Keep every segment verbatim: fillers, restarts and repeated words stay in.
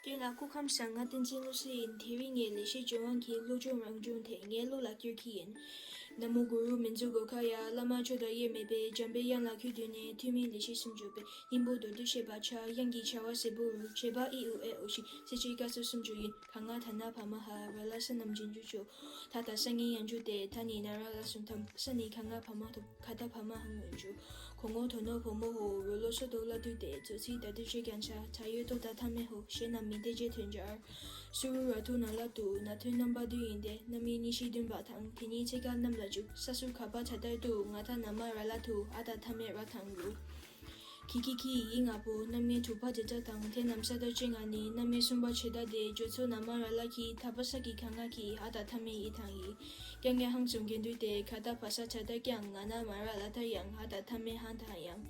དེ་ལ་སྐུ་ཁམས་བཟང་། ང་བསྟན་འཛིན་བློ་གསལ་ཡིན། དེ་རིང་ངས་ལེགས་བཤད་ལྗོན་དབང་གི་བློ་སྦྱོང་རང་སྦྱོང་དེ་ངའི་བློ་ལ་སྐྱོར་གྱི་ཡིན། ན་མོ་གུ་རུ་མི་འཛུགས་སྒོ་ཁ་ཡ། བླ་མ་མཆོག་དང་དབྱེར་མེད་པའི། འཇམ་པའི་དབྱངས་ལ་གུས་བཏུད་ནས། ཐོན་མིའི་ལེགས་བཤད་སུམ་ཅུ་པའི། སྙིང་པོ་མདོར་བསྡུས་བཤད་པར་བྱ། དབྱངས་ཀྱི་བྱ་བ་གཟེར་པོ་རུ། བྱེད་པ་ཨི་ཨུ་ཨེ་ཨོ་བཞིན། གསལ་བྱེད་སྐབས་སུ་སུམ་ཅུ་ཡིན། ག་ང་ད་ན་བ་མ་ཧ། ར་ལ་ས་རྣམས་རྗེས་འཇུག་ཆོ། ད་ད་ས་ངན་ཡང་འཇུག་སྟེ། ད་ནི་ན་ར་ལ་སུམ་ཐམ། ས་ནི་ག་ང་བ་མ་ཐོབ། ག་ད་བ་མ་ཧ་ངོས་འཇུག་ཁོ་ངོ་དོ་ནོ་བུ་མོ་ཧོ། རོ་ལོ་སོ་དོ་ལ་དུས་ཏེ། ཙོ་ཚིག་ད་དུས་ཅེ་ཀྱང་ཆ། ད་ཡོད་དོ་ད་ཐ་མེ་ཧོ། ཞེ་ན་མི་དེ་རྗེས་ཐོན་སྦྱར། སུ་རུ་ར་ཐུ་ན་ལ་ཏུ། ན་ཐོན་རྣམ་པ་དུས་ཡིན་ཏེ། རྣམ་དབྱེ་གཉིས་བཞི་བདུན་པ་དང་། དེ་ཉིད་ཚེ་སྐབས་རྣམས་ལ་འཇུག་ས་སུ་ག་པ་ད་ལྟར་དུ། ང་ད་ན་མ་ར་ལ་ཐུ། ཨ་ད་ཐ་མེ་ར་དང་རུ། ཁི་ཁི་ཁི་ཡི་ང་པོ། རྣམ་ངེས་དྲུག་པ་དེ་ད་དང་། དེ་རྣམས་ས་ད་ཅེ་ང་ནི། རྣམ་ངེས་གསུམ་པ་ཆེ་ད་དེ། བརྗོད་ཚོགས་ན་མ་ར་ལ་ཁི། ད་པ་ས་ཀི་ག་ང་ཁི། ཨ་ད་ཐ་མེ་ཡི་དང་ཡི། ཀྱང་ངེ་ཧང་ཙུམ་གྱེན་དུས་ཏེ། ག་ད་བ་ས་ཆ་ད་ཀྱང་། ང་ན་མ་ར་ལ་ད་ཡང་། ཨ་ད་ཐ་མེ་ཧང་ད་ཡང་།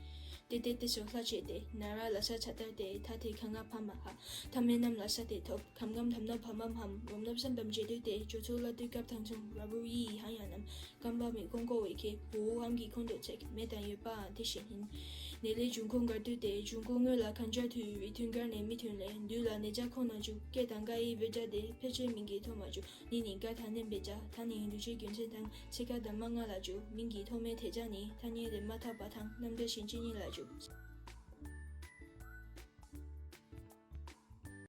ཏེ་ཏེ་ཏེ་སོ་ལྷ་ཆེ་ཏེ། ན་ར་ལ་ས་ཆ་ད་ཏེ། ད་དེ་ག་ང་བ་མ་ཧ། ཐ་མེ་རྣམས་ལ་ས་དེ་ཐོབ། ཁམ་ཁམ་ཐམ་ན་བ་མ་ཧམ། རོམ་རྣམ་སན་དམ་བརྗེད་དུས་ཏེ། བརྗོད་ཚོགས་ལ་དུས་སྐབས་དང་མཚུངས། ར་བུ་ཡི་ཧང་ཡང་རྣམས། སྐམ་པ་མི་ཀོང་ཀོ་བའི་ཁེ། བུ་ཧམ་གྱི་ཁོང་དུ་ཚེག་མེ་དང་ཡོད་པའང་དེ་བཞིན་ཡིན། ནེ་ལེ་འབྱུང་ཁུངས་འགར་དུས་ཏེ། འབྱུང་ཁུངས་དངོས་ལ་གང་སྦྱར་དུས། རི་མཐུན་འགར་ནས་མི་མཐུན་ལས། འདུས་ལ་ནེ་ཇ་ཁོང་ན་འཇུག་སྐད་དང་ག་ཡི་བེ་ཇ་དེ། ཕལ་ཆེར་མིང་གི་ཐོག་མ་འཇུག་ནི་ནི་ག་ད་ནེམ་བེ་ཇ། ད་ནི་འདུ་བྱེད་རྒྱུ་མཚན་དང་། ཚེ་ག་ད་མ་ང་ལ་འཇུག་མིང་གི་ཐོག་མའི་དེ་ཇ་ནི། ད་ནི་དེ་མ་ཐག་པ་དང་། རྣམ་འདྲེན་ཞིང་ཅི་ཉིད་ལ་འཇུག